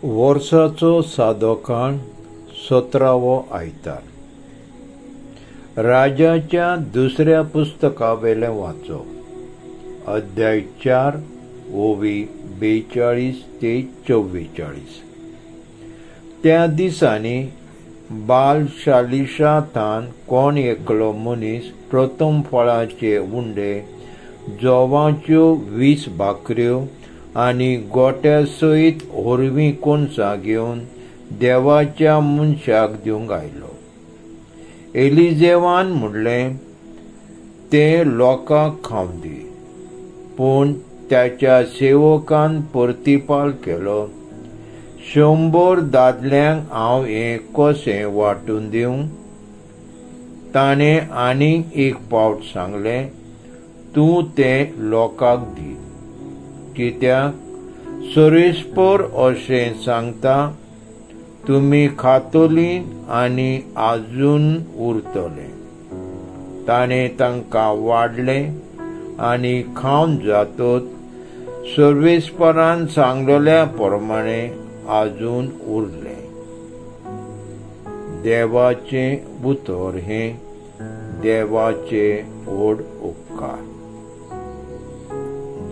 वर्साचो सादो काळ 17वो आयतार. राजाच्या दुसऱ्या पुस्तकावेलें वाचप, अध्याय 4 ओवी 42 ते 44. त्या दिसांनी बाल शालिशाथान कोण एकलो मनीस प्रथम फळाचे उंडे, जोवाच्यो 20 भाकऱ्यो आनी गोट्या सयत हरवीं कोणसां घेवन देवाच्या मनशाक दिवंक आयलो. एलिजेवान म्हणलें, तें लोकांक खावं दी. पूण त्याच्या सेवकान प्रतिपाल केलो, 100 दादल्यांक हांव हें कशें वांटून दिवं? ताणें आनीक एक फावट सांगलें, तूं तें लोकांक दी, कित्याक सर्वेस्पर अशें सांगता, तुमी खातलीं आनी आजून उरतले. ताणें तांकां वाडलें आनी खावन जातत सर्वेस्परान सांगलेल्या प्रमाणे आजून उरलें. देवाचें उतर हें देवाचे व्हड उपकार.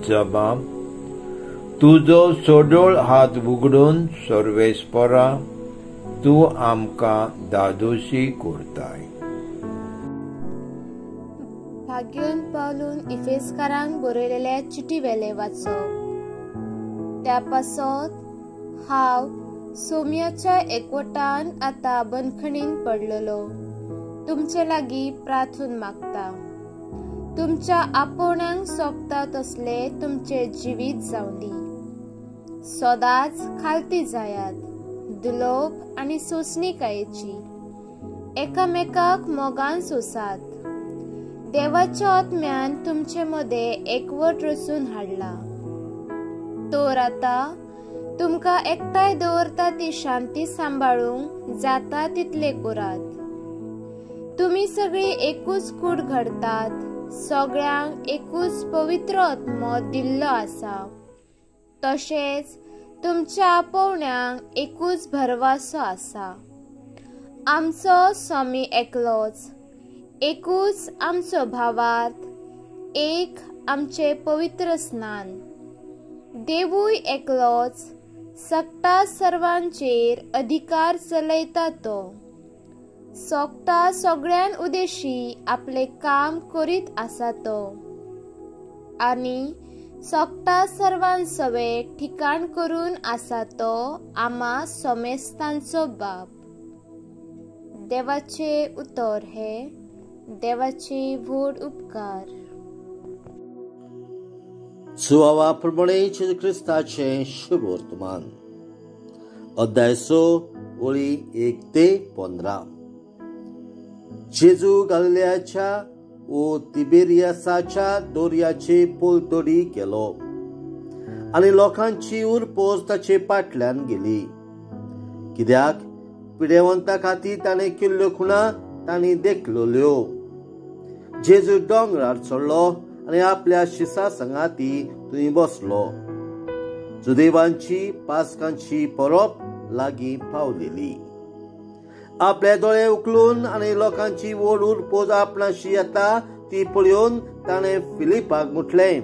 जबाब, तुजो सडोळ हात उगडून सर्वेस्परा तूं आमकां दादोशी करताय. भाग्योन पावलून इफेसकारांक बरयलेल्या चिटी वेले वाचप. त्या पासत हांव सोम्याच्या एकवटान आतां बंदखणीन पडलेलो तुमचे लागीं प्रार्थून मागता. तुमच्या आपोवण्यांक सोबता तसले तुमचे जिवीत जावं दी. सदांच खालती जायात, दुलोब आनी सोंसणीकायेची, एकामेकाक मोगान सोंसात. देवाच्या आत्म्यान तुमचे मदें एकवट रचून हाडला. तर आतां तुमकां एकठांय दवरता ती शांती सांबाळूंक जाता तितले करात. तुमी सगळीं एकूच कूड घडतात, सगळ्यांक एकूच पवित्र आत्मो दिल्लो आसा. तशेंच तुमच्या आपोवण्यांक एकूच भरवासो आसा. आमचो स्वामी एकलोच, एकूच आमचो भावार्थ, एक आमचें पवित्र स्नान. देवूय एकलोच, सक्ता सर्वांचेर अधिकार चलयता तो. सोगता सगळ्यां उदेशी आपलें काम करीत आसा तो, आनी सोगता सर्वां सवे ठिकाण करून आसा तो आमा सोमेस्तांचो बाप. देवाचे उतर हे देवाचे व्हड उपकार. सुवावा प्रमाणे जेजू क्रिस्ताचें शुभ वर्तमान, अध्याय 6 ओळी 1 ते 15. जेजू गालिलियाच्या ओ तिबेरियासाच्या दोरयाचे पोलतडी गेलो आनी लोकांची उरपोस ताचे फाटल्यान गेली, कित्याक पिडेवंता खातीर ताणें केल्ल्यो खुणा तांणी देखलेल्यो. जेजू दोंगरार चडलो आनी आपल्या शिसा संगाती थंय बसलो. जुदेवांची पास्कांची परब लागीं पावलेली. आपले दोळे उखलून आनी लोकांची व्हड उरपोज आपणाशी येता ती पळोवन ताणें फिलिपाक म्हटलें,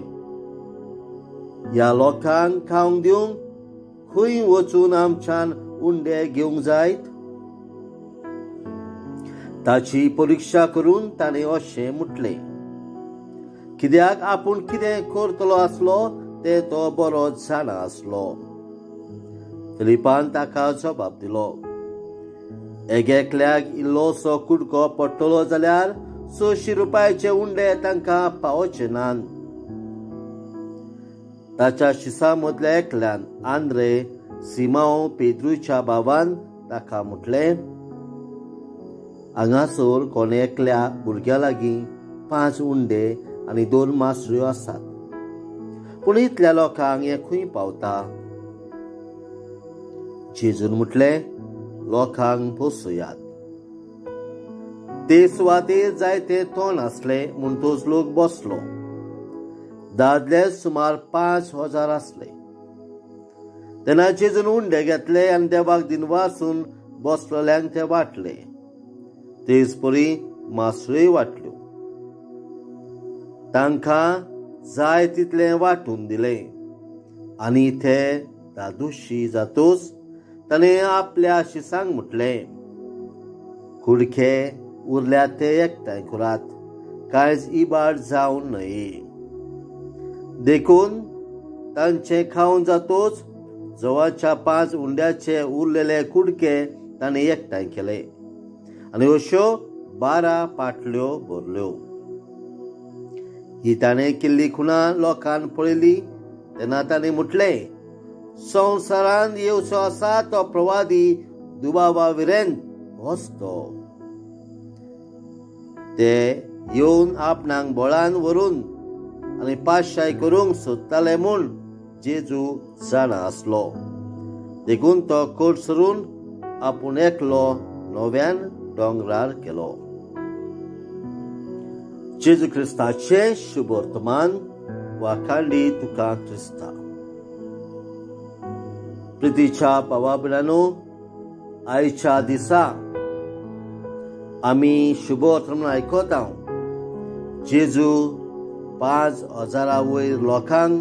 ह्या लोकांक खावंक दिवंक खंय वचून आमच्यान उंडे घेवंक जायत? ताची परिक्षा करून ताणें अशें म्हटलें, कित्याक आपूण कितें करतलो आसलो तें तो बरो जाणा आसलो. फिलिपान ताका जबाब दिलो, एकल्याक इल्लोसो कुडको पडटलो जाल्यार 600 रुपयाचे उंडे तांकां पावचे नात. ताच्या शिसा मदल्या एकल्यान, आंद्रे सिमांव पेद्रूच्या भावान ताका म्हटलें, हांगासर कोण एकल्या भुरग्या लागीं 5 उंडे आनी 2 मासळ्यो आसात, पूण इतल्या लोकांक हें खंय पावता? जेजून म्हटलें, लोकांक बसयात. ते सुवातेर जायते तण आसले म्हणटच लोक बसलो. दादले सुमार 5000 आसले. तेन्ना जेजून उंडे घेतले आनी देवाक दिनवासून बसलेल्यांक ते वांटले. तेच परी मासळ्योय वांटल्यो. तांकां जाय तितलें वांटून दिलें आनी ते दादोशी जातूच ताणें आपल्या शिसांक म्हटलें, कुडके उरल्यात ते एकठांय करात, कांयच इबाड जावं न्हय. देखून तांचें खावन जातूच जवाच्या 5 उंड्याचे उरलेले कुडके ताणें एकठांय केले आनी अश्यो 12 पाटल्यो भरल्यो. ही ताणें केल्ली खुणा लोकान पळयली तेन्ना ताणें म्हटलें, संवसारांत येवचो आसा तो प्रवादी दुबावा विरेंत होच तो. ते येवन आपणाक बळान व्हरून आनी पातशाय करूंक सोदताले म्हूण जेजू जाणा आसलो. देखून तो कोट सरून आपूण एकलो नव्यान दोंगरार गेलो. जेजू क्रिस्ताचें शुभवर्तमान. वाखांडी तुका क्रिस्ता. प्रितीच्या भावा भयणांनो, आयच्या दिसा आमी शुभवर्तमान आयकता. जेजू 5000 वयर लोकांक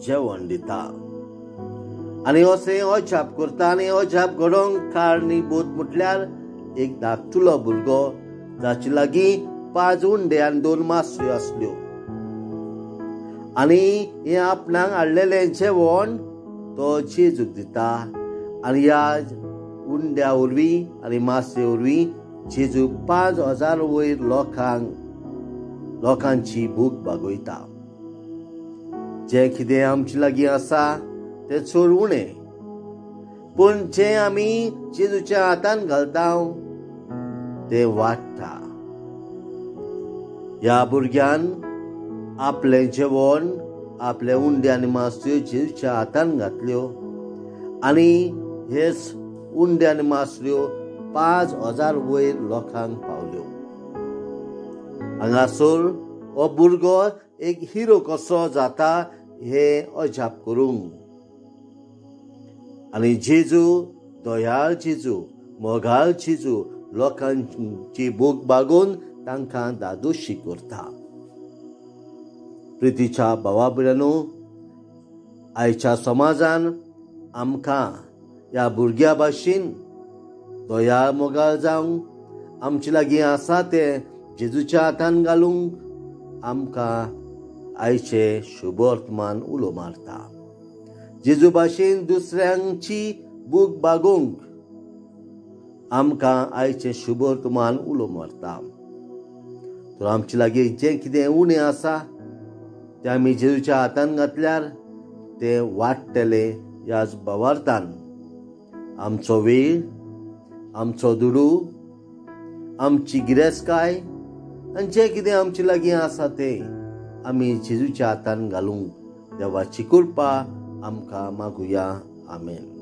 जेवण दिता आनी अशें अजाप करता. आनी अजाप घडोवंक कारणीभूत म्हटल्यार एक धाकटुलो भुरगो जाचे लागीं 5 उंडे आनी 2 मासळ्यो आसल्यो आनी हें आपणाक हाडलेलें जेवण तो जेजूक दिता आनी ह्या उंड्या वरवीं आनी मासळे वरवीं जेजू 5000 वयर लोकांची भूक भागयता. जें कितें आमचे लागीं आसा तें चड उणें, पूण जें आमी जेजूच्या हातान घालता तें वाडटा. ह्या भुरग्यान आपलें जेवण, आपले उंडे आनी मासळ्यो जेजूच्या हातान घातल्यो आनी हेच उंडे आनी मासळ्यो 5000 वयर लोकांक पावल्यो. हांगासर हो भुरगो एक हिरो कसो जाता हें अजाप करूंक. आनी जेजू दयाळ जेजू, मोगाळ जेजू लोकांची भूक बागोवन तांकां दादोशी करता. प्रितीच्या भावा भयणांनो, आयच्या समाजान आमकां ह्या भुरग्या भाशेन दयाळ मोगाळ जावंक, आमचे लागीं आसा तें जेजूच्या हातान घालूंक आमकां आयचें शुभवर्तमान उलो मारता. जेजू भाशेन दुसऱ्यांची भूक बागोवंक आमकां आयचें शुभवर्तमान उलो मारता. तर आमचे लागीं जें कितें उणें आसा तें आमी जेजूच्या हातान घातल्यार तें वाडटलें. ह्याच भावार्थान आमचो वेळ, आमचो दुडू, आमची गिरेस्तकाय आनी जें कितें आमचे लागीं आसा तें आमी जेजूच्या हातान घालूंक देवाची कृपा आमकां मागुया. आमेन.